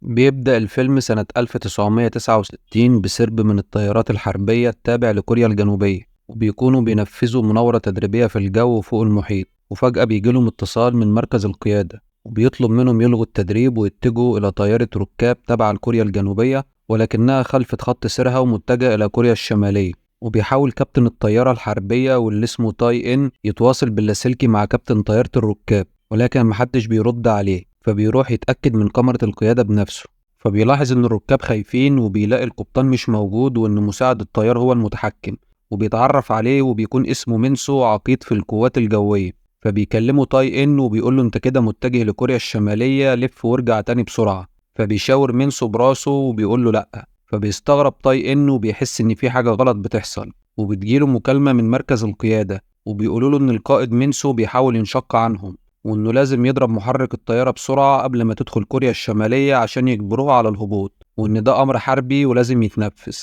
بيبدأ الفيلم سنة 1969 بسرب من الطيارات الحربية التابع لكوريا الجنوبية، وبيكونوا بينفذوا مناورة تدريبية في الجو فوق المحيط، وفجأة بيجيلهم اتصال من مركز القيادة وبيطلب منهم يلغوا التدريب ويتجهوا إلى طيارة ركاب تابعة لكوريا الجنوبية، ولكنها خلفت خط سيرها ومتجهة إلى كوريا الشمالية. وبيحاول كابتن الطيارة الحربية واللي اسمه تاي إن يتواصل باللاسلكي مع كابتن طيارة الركاب، ولكن محدش بيرد عليه، فبيروح يتأكد من كاميرا القيادة بنفسه، فبيلاحظ إن الركاب خايفين، وبيلاقي القبطان مش موجود وإن مساعد الطيار هو المتحكم، وبيتعرف عليه وبيكون اسمه مينسو، عقيد في القوات الجوية. فبيكلمه تاي إن وبيقول له أنت كده متجه لكوريا الشمالية، لف وارجع تاني بسرعة. فبيشاور مينسو براسه وبيقول له لأ. فبيستغرب تاي إن وبيحس إن في حاجة غلط بتحصل، وبتجيله مكالمة من مركز القيادة وبيقولوا له إن القائد مينسو بيحاول ينشق عنهم، وإنه لازم يضرب محرك الطيارة بسرعة قبل ما تدخل كوريا الشمالية عشان يجبروها على الهبوط، وإن ده أمر حربي ولازم يتنفذ.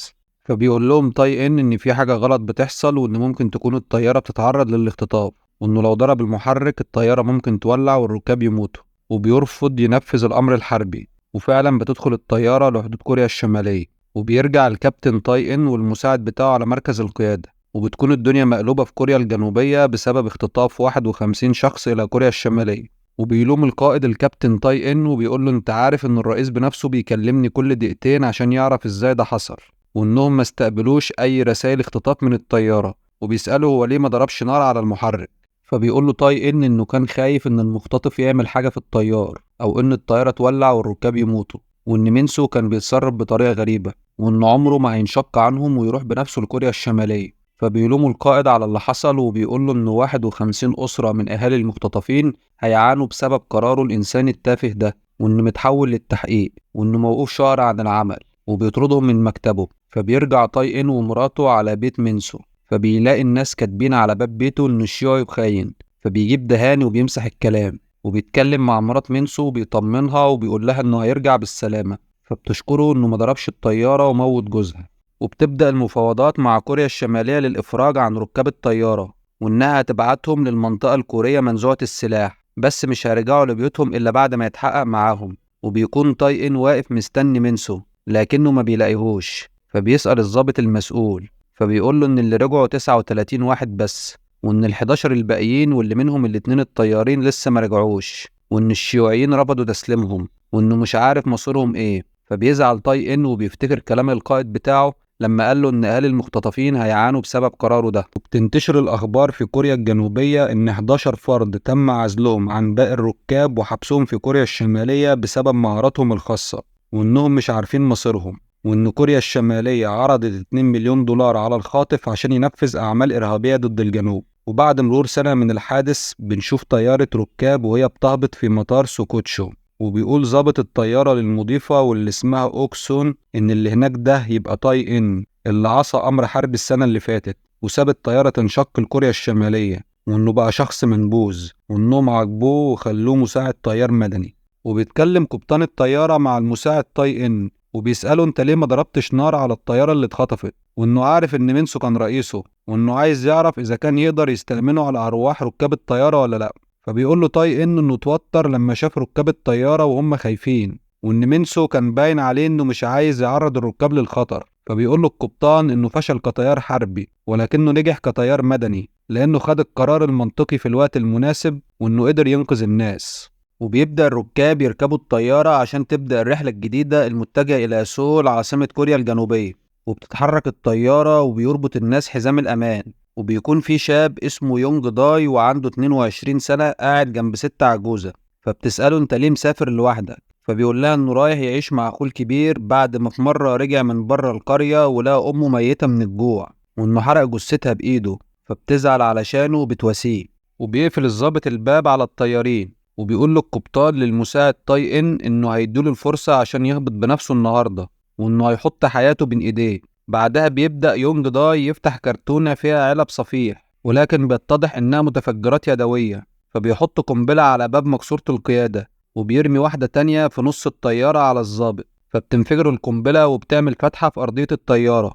فبيقول لهم تاي إن إن في حاجة غلط بتحصل، وإن ممكن تكون الطيارة بتتعرض للاختطاف، وإنه لو ضرب المحرك الطيارة ممكن تولع والركاب يموتوا، وبيرفض ينفذ الأمر الحربي. وفعلا بتدخل الطيارة لحدود كوريا الشمالية، وبيرجع الكابتن تاي إن والمساعد بتاعه على مركز القيادة، وبتكون الدنيا مقلوبة في كوريا الجنوبية بسبب اختطاف 51 شخص إلى كوريا الشمالية. وبيلوم القائد الكابتن تاي إن وبيقول له أنت عارف إن الرئيس بنفسه بيكلمني كل دقيقتين عشان يعرف إزاي ده حصل، وإنهم ما استقبلوش أي رسائل اختطاف من الطيارة، وبيسأله هو ليه ما ضربش نار على المحرك. فبيقول له تاي إن إنه كان خايف إن المختطف يعمل حاجة في الطيار، أو إن الطيارة تولع والركاب يموتوا، وإن مينسو كان بيتصرف بطريقة غريبة، وإن عمره ما هينشق عنهم ويروح بنفسه لكوريا الشمالية. فبيلوموا القائد على اللي حصل، وبيقول له إن 51 أسرة من أهالي المختطفين هيعانوا بسبب قراره الإنساني التافه ده، وإنه متحول للتحقيق، وإنه موقوف شهر عن العمل، وبيطردهم من مكتبه. فبيرجع تاي إن ومراته على بيت مينسو، فبيلاقي الناس كاتبين على باب بيته إنه الشيوعي خاين، فبيجيب دهان وبيمسح الكلام، وبيتكلم مع مرات مينسو وبيطمنها وبيقول لها إنه هيرجع بالسلامة، فبتشكره إنه ما ضربش الطيارة وموت جوزها. وبتبدأ المفاوضات مع كوريا الشمالية للإفراج عن ركاب الطيارة، وإنها هتبعتهم للمنطقة الكورية منزوعة السلاح، بس مش هيرجعوا لبيوتهم إلا بعد ما يتحقق معاهم. وبيكون تاي إن واقف مستني مينسو، لكنه ما بيلاقيهوش، فبيسأل الضابط المسؤول، فبيقول له إن اللي رجعوا 39 واحد بس، وإن ال11 الباقيين واللي منهم الاتنين الطيارين لسه ما رجعوش، وإن الشيوعيين رفضوا تسليمهم، وإنه مش عارف مصيرهم إيه. فبيزعل تاي إن وبيفتكر كلام القائد بتاعه لما قال له إن أهالي المختطفين هيعانوا بسبب قراره ده. وبتنتشر الأخبار في كوريا الجنوبية إن 11 فرد تم عزلهم عن باقي الركاب وحبسهم في كوريا الشمالية بسبب مهاراتهم الخاصة، وإنهم مش عارفين مصيرهم، وإن كوريا الشمالية عرضت 2 مليون دولار على الخاطف عشان ينفذ أعمال إرهابية ضد الجنوب. وبعد مرور سنة من الحادث بنشوف طيارة ركاب وهي بتهبط في مطار سوكوتشو، وبيقول ضابط الطيارة للمضيفة واللي اسمها أوكسون إن اللي هناك ده يبقى تاي إن اللي عصى أمر حرب السنة اللي فاتت وساب الطيارة تنشق لكوريا الشمالية، وإنه بقى شخص منبوذ، وإنهم عاقبوه وخلوه مساعد طيار مدني. وبيتكلم قبطان الطيارة مع المساعد تاي إن وبيسأله أنت ليه ما ضربتش نار على الطيارة اللي اتخطفت، وإنه عارف إن مينسو كان رئيسه، وإنه عايز يعرف إذا كان يقدر يستأمنه على أرواح ركاب الطيارة ولا لأ. فبيقول له تاي إن إنه اتوتر لما شاف ركاب الطيارة وهم خايفين، وإن مينسو كان باين عليه إنه مش عايز يعرض الركاب للخطر. فبيقول له القبطان إنه فشل كطيار حربي، ولكنه نجح كطيار مدني، لأنه خد القرار المنطقي في الوقت المناسب، وإنه قدر ينقذ الناس. وبيبدأ الركاب يركبوا الطيارة عشان تبدأ الرحلة الجديدة المتجهة إلى سول عاصمة كوريا الجنوبية. وبتتحرك الطيارة وبيربط الناس حزام الأمان، وبيكون في شاب اسمه يونج داي وعنده 22 سنة قاعد جنب ست عجوزة، فبتسأله انت ليه مسافر لوحدك؟ فبيقول لها انه رايح يعيش مع اخوه الكبير بعد ما في مرة رجع من بره القرية ولقى امه ميتة من الجوع، وانه حرق جثتها بايده، فبتزعل علشانه وبتواسيه. وبيقفل الضابط الباب على الطيارين، وبيقول له القبطان للمساعد تاي إن انه هيديله الفرصة عشان يهبط بنفسه النهاردة، وانه هيحط حياته بين ايديه. بعدها بيبدأ يونج داي يفتح كرتونة فيها علب صفيح، ولكن بيتضح إنها متفجرات يدوية، فبيحط قنبلة على باب مقصورة القيادة، وبيرمي واحدة تانية في نص الطيارة على الضابط، فبتنفجر القنبلة وبتعمل فتحة في أرضية الطيارة،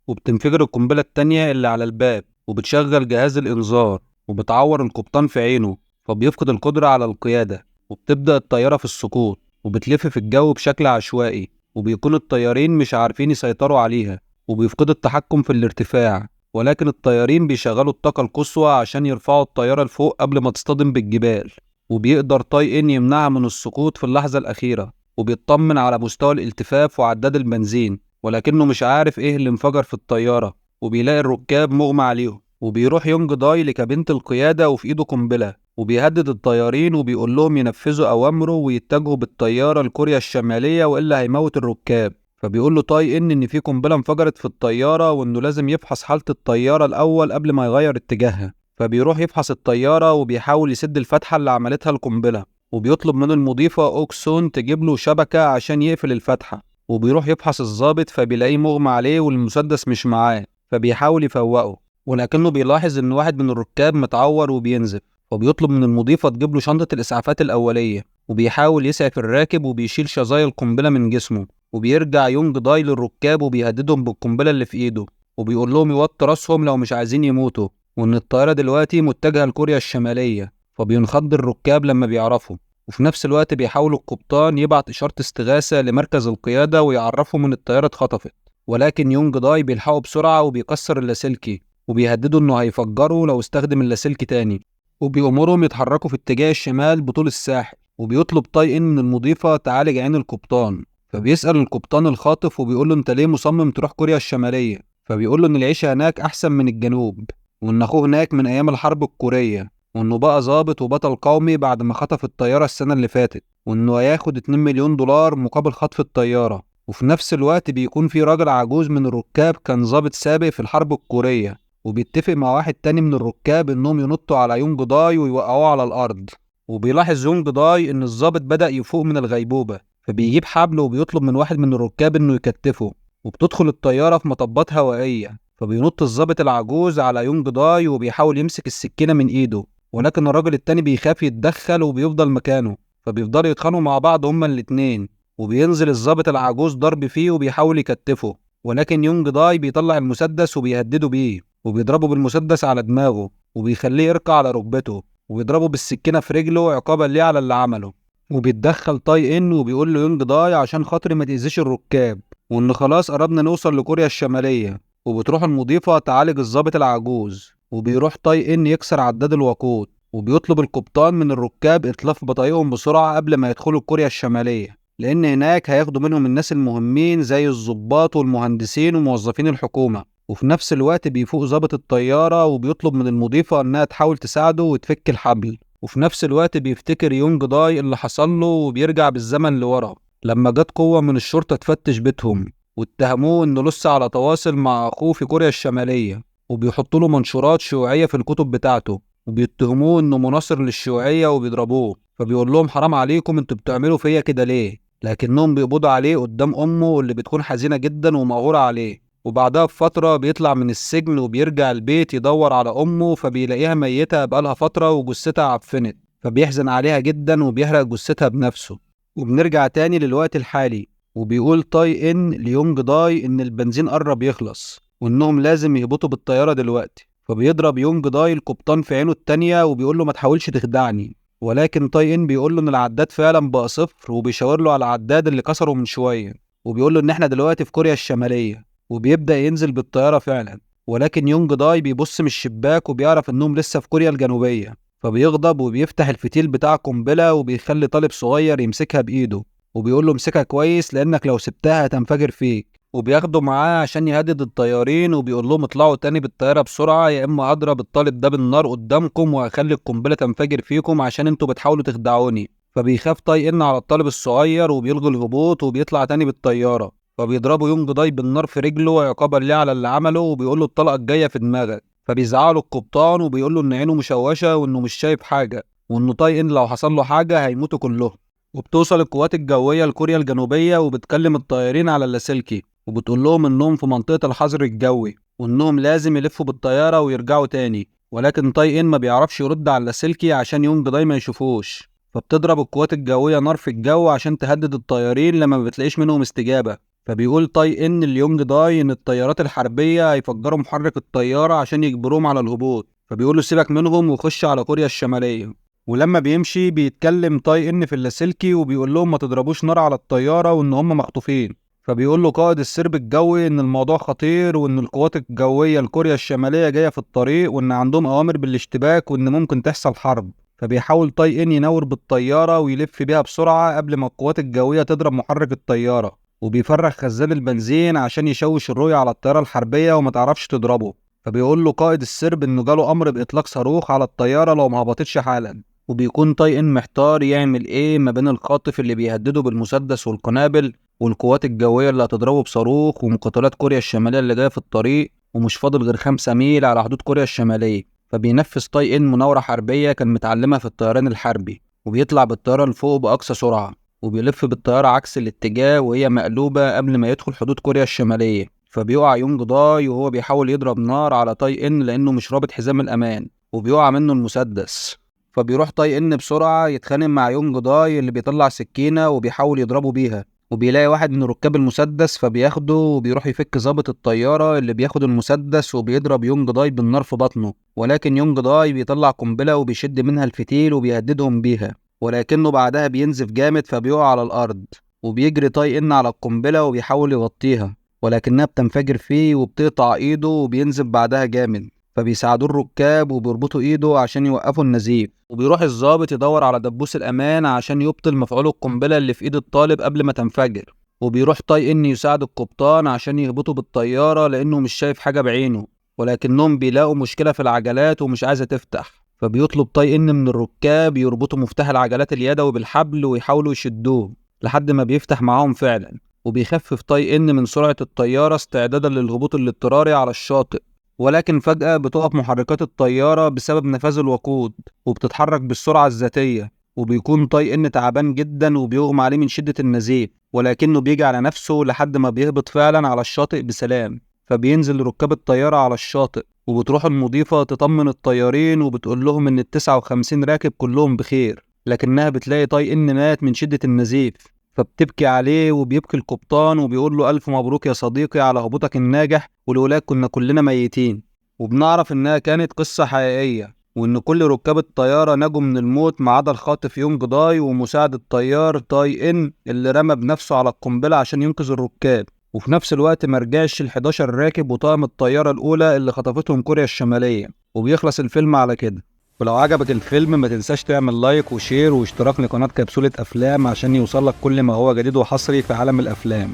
وبتنفجر القنبلة التانية اللي على الباب، وبتشغل جهاز الإنذار، وبتعور القبطان في عينه، فبيفقد القدرة على القيادة، وبتبدأ الطيارة في السقوط. وبتلف في الجو بشكل عشوائي، وبيكون الطيارين مش عارفين يسيطروا عليها وبيفقدوا التحكم في الارتفاع، ولكن الطيارين بيشغلوا الطاقة القصوى عشان يرفعوا الطيارة لفوق قبل ما تصطدم بالجبال، وبيقدر تاي إن يمنعها من السقوط في اللحظة الأخيرة، وبيطمن على مستوى الالتفاف وعداد البنزين، ولكنه مش عارف إيه اللي انفجر في الطيارة، وبيلاقي الركاب مغمى عليهم. وبيروح يونج داي لكابينة القيادة وفي إيده قنبلة، وبيهدد الطيارين وبيقول لهم ينفذوا أوامره ويتجهوا بالطيارة لكوريا الشمالية وإلا هيموت الركاب. فبيقول له تاي إن في قنبلة انفجرت في الطيارة وإنه لازم يفحص حالة الطيارة الأول قبل ما يغير اتجاهها. فبيروح يفحص الطيارة وبيحاول يسد الفتحة اللي عملتها القنبلة، وبيطلب من المضيفة أوكسون تجيب له شبكة عشان يقفل الفتحة. وبيروح يفحص الضابط فبيلاقيه مغمى عليه والمسدس مش معاه، فبيحاول يفوقه، ولكنه بيلاحظ إن واحد من الركاب متعور وبينزف، فبيطلب من المضيفة تجيب له شنطة الإسعافات الأولية، وبيحاول يسعف الراكب وبيشيل شظايا القنبلة من جسمه. وبيرجع يونج داي للركاب وبيهددهم بالقنبلة اللي في إيده، وبيقول لهم يوطوا راسهم لو مش عايزين يموتوا، وإن الطيارة دلوقتي متجهة لكوريا الشمالية. فبينخض الركاب لما بيعرفوا، وفي نفس الوقت بيحاول القبطان يبعت إشارة استغاثة لمركز القيادة ويعرفهم إن الطيارة اتخطفت، ولكن يونج داي بيلحقه بسرعة وبيكسر اللاسلكي، وبيهددوا إنه هيفجره لو استخدم اللاسلكي تاني، وبيأمرهم يتحركوا في اتجاه الشمال بطول الساحل. وبيطلب تاي إن من المضيفة تعالج عين القبطان، فبيسأل القبطان الخاطف وبيقول له أنت ليه مصمم تروح كوريا الشمالية؟ فبيقول له إن العيشة هناك أحسن من الجنوب، وإن أخوه هناك من أيام الحرب الكورية، وإنه بقى ظابط وبطل قومي بعد ما خطف الطيارة السنة اللي فاتت، وإنه هياخد 2 مليون دولار مقابل خطف الطيارة. وفي نفس الوقت بيكون في راجل عجوز من الركاب كان ظابط سابق في الحرب الكورية، وبيتفق مع واحد تاني من الركاب إنهم ينطوا على يونج داي ويوقعوه على الأرض. وبيلاحظ يونج داي إن الظابط بدأ يفوق من الغيبوبة، فبيجيب حبل وبيطلب من واحد من الركاب إنه يكتفه، وبتدخل الطيارة في مطبات هوائية، فبينط الظابط العجوز على يونج داي وبيحاول يمسك السكينة من إيده، ولكن الراجل التاني بيخاف يتدخل وبيفضل مكانه، فبيفضلوا يتخانقوا مع بعض هما الاتنين، وبينزل الظابط العجوز ضرب فيه وبيحاول يكتفه، ولكن يونج داي بيطلع المسدس وبيهدده بيه، وبيضربه بالمسدس على دماغه وبيخليه يركع على ركبته، وبيضربه بالسكينة في رجله عقابا ليه على اللي عمله. وبيتدخل تاي إن وبيقول له يونج داي عشان خاطري ما تأذيش الركاب، وإن خلاص قربنا نوصل لكوريا الشمالية. وبتروح المضيفة تعالج الظابط العجوز، وبيروح تاي إن يكسر عداد الوقود، وبيطلب القبطان من الركاب إتلاف بطايقهم بسرعة قبل ما يدخلوا كوريا الشمالية، لأن هناك هياخدوا منهم الناس المهمين زي الضباط والمهندسين وموظفين الحكومة. وفي نفس الوقت بيفوق ظابط الطيارة وبيطلب من المضيفة إنها تحاول تساعده وتفك الحبل. وفي نفس الوقت بيفتكر يونج داي اللي حصل له وبيرجع بالزمن لورا لما جت قوة من الشرطة تفتش بيتهم، واتهموه إنه لسه على تواصل مع أخوه في كوريا الشمالية، وبيحطوا له منشورات شيوعية في الكتب بتاعته، وبيتهموه إنه مناصر للشيوعية وبيضربوه. فبيقول لهم حرام عليكم انتوا بتعملوا فيا كده ليه؟ لكنهم بيقبضوا عليه قدام أمه اللي بتكون حزينة جدا ومقهورة عليه. وبعدها بفترة بيطلع من السجن وبيرجع البيت يدور على أمه، فبيلاقيها ميتة بقالها فترة وجثتها عفنت، فبيحزن عليها جدا وبيحرق جثتها بنفسه. وبنرجع تاني للوقت الحالي، وبيقول تاي إن ليونج داي إن البنزين قرب يخلص وإنهم لازم يهبطوا بالطيارة دلوقتي. فبيضرب يونج داي القبطان في عينه التانية وبيقول له ما تحاولش تخدعني، ولكن تاي إن بيقول له إن العداد فعلا بقى صفر، وبيشاور له على العداد اللي كسره من شوية، وبيقول له إن إحنا دلوقتي في كوريا الشمالية. وبيبدأ ينزل بالطيارة فعلا، ولكن يونج داي بيبص من الشباك وبيعرف إنهم لسه في كوريا الجنوبية، فبيغضب وبيفتح الفتيل بتاع قنبلة وبيخلي طالب صغير يمسكها بإيده، وبيقول له امسكها كويس لأنك لو سبتها هتنفجر فيك. وبياخده معاه عشان يهدد الطيارين وبيقول لهم اطلعوا تاني بالطيارة بسرعة، يا إما هضرب الطالب ده بالنار قدامكم وهخلي القنبلة تنفجر فيكم عشان انتوا بتحاولوا تخدعوني. فبيخاف تاي إن على الطالب الصغير وبيلغي الهبوط وبيطلع تاني بالطيارة، فبيضربه يونج داي بالنار في رجله عقابا ليه على اللي عمله، وبيقول له الطلقة الجاية في دماغك. فبيزعق له القبطان وبيقول له إن عينه مشوشة وإنه مش شايف حاجة، وإنه تاي إن لو حصل له حاجة هيموتوا كلهم. وبتوصل القوات الجوية لكوريا الجنوبية وبتكلم الطيارين على اللاسلكي، وبتقول لهم إنهم في منطقة الحظر الجوي وإنهم لازم يلفوا بالطيارة ويرجعوا تاني، ولكن تاي إن ما بيعرفش يرد على اللاسلكي عشان يونج داي ما يشوفوش. فبتضرب القوات الجوية نار في الجو عشان تهدد الطيارين لما ما بتلاقيش منهم استجابة. فبيقول تاي إن ليونج داي إن الطيارات الحربية هيفجروا محرك الطيارة عشان يجبروهم على الهبوط، فبيقول له سيبك منهم وخش على كوريا الشمالية. ولما بيمشي بيتكلم تاي إن في اللاسلكي وبيقول لهم ما تضربوش نار على الطيارة وإن هم مخطوفين. فبيقول له قائد السرب الجوي إن الموضوع خطير وإن القوات الجوية لكوريا الشمالية جاية في الطريق وإن عندهم أوامر بالاشتباك وإن ممكن تحصل حرب. فبيحاول تاي إن ينور بالطيارة ويلف بيها بسرعة قبل ما القوات الجوية تضرب محرك الطيارة، وبيفرغ خزان البنزين عشان يشوش الرؤية على الطيارة الحربية وما تعرفش تضربه. فبيقول له قائد السرب إنه جاله أمر بإطلاق صاروخ على الطيارة لو ما هبطتش حالا. وبيكون تاي إن محتار يعمل إيه ما بين الخاطف اللي بيهدده بالمسدس والقنابل والقوات الجوية اللي هتضربه بصاروخ ومقاتلات كوريا الشمالية اللي جاية في الطريق، ومش فاضل غير 5 ميل على حدود كوريا الشمالية. فبينفذ تاي إن مناورة حربية كان متعلمها في الطيران الحربي، وبيطلع بالطيارة لفوق بأقصى سرعة، وبيلف بالطيارة عكس الاتجاه وهي مقلوبة قبل ما يدخل حدود كوريا الشمالية. فبيقع يونج داي وهو بيحاول يضرب نار على تاي إن لأنه مش رابط حزام الأمان، وبيقع منه المسدس. فبيروح تاي إن بسرعة يتخانق مع يونج داي اللي بيطلع سكينة وبيحاول يضربه بيها، وبيلاقي واحد من ركاب المسدس فبياخده وبيروح يفك ظابط الطيارة اللي بياخد المسدس وبيضرب يونج داي بالنار في بطنه. ولكن يونج داي بيطلع قنبلة وبيشد منها الفتيل وبيهددهم بيها، ولكنه بعدها بينزف جامد فبيقع على الأرض. وبيجري تاي إن على القنبلة وبيحاول يغطيها، ولكنها بتنفجر فيه وبتقطع إيده وبينزف بعدها جامد. فبيساعدوه الركاب وبيربطوا إيده عشان يوقفوا النزيف. وبيروح الضابط يدور على دبوس الأمان عشان يبطل مفعول القنبلة اللي في إيد الطالب قبل ما تنفجر. وبيروح تاي إن يساعد القبطان عشان يهبطوا بالطيارة لأنه مش شايف حاجة بعينه، ولكنهم بيلاقوا مشكلة في العجلات ومش عايزة تفتح. فبيطلب تاي إن من الركاب يربطوا مفتاح العجلات اليدوي بالحبل ويحاولوا يشدوه لحد ما بيفتح معاهم فعلا. وبيخفف تاي إن من سرعة الطيارة استعدادا للهبوط الاضطراري على الشاطئ، ولكن فجأة بتقف محركات الطيارة بسبب نفاذ الوقود وبتتحرك بالسرعة الذاتية. وبيكون تاي إن تعبان جدا وبيغمى عليه من شدة النزيف، ولكنه بيجي على نفسه لحد ما بيهبط فعلا على الشاطئ بسلام. فبينزل ركاب الطيارة على الشاطئ، وبتروح المضيفة تطمن الطيارين وبتقول لهم إن 59 راكب كلهم بخير، لكنها بتلاقي تاي إن مات من شدة النزيف. فبتبكي عليه وبيبكي القبطان وبيقول له ألف مبروك يا صديقي على هبوطك الناجح، ولولاك كنا كلنا ميتين. وبنعرف إنها كانت قصة حقيقية، وإن كل ركاب الطيارة نجوا من الموت ما عدا الخاطف يونج داي ومساعد الطيار تاي إن اللي رمى بنفسه على القنبلة عشان ينقذ الركاب، وفي نفس الوقت مرجعش ال11 راكب وطاقم الطيارة الأولى اللي خطفتهم كوريا الشمالية. وبيخلص الفيلم على كده. ولو عجبك الفيلم ما تنساش تعمل like و share واشتراك لقناة كبسولة أفلام عشان يوصلك كل ما هو جديد وحصري في عالم الأفلام،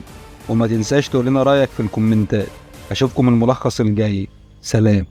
وما تنساش تقول لنا رأيك في الكومنتات. أشوفكم الملخص الجاي، سلام.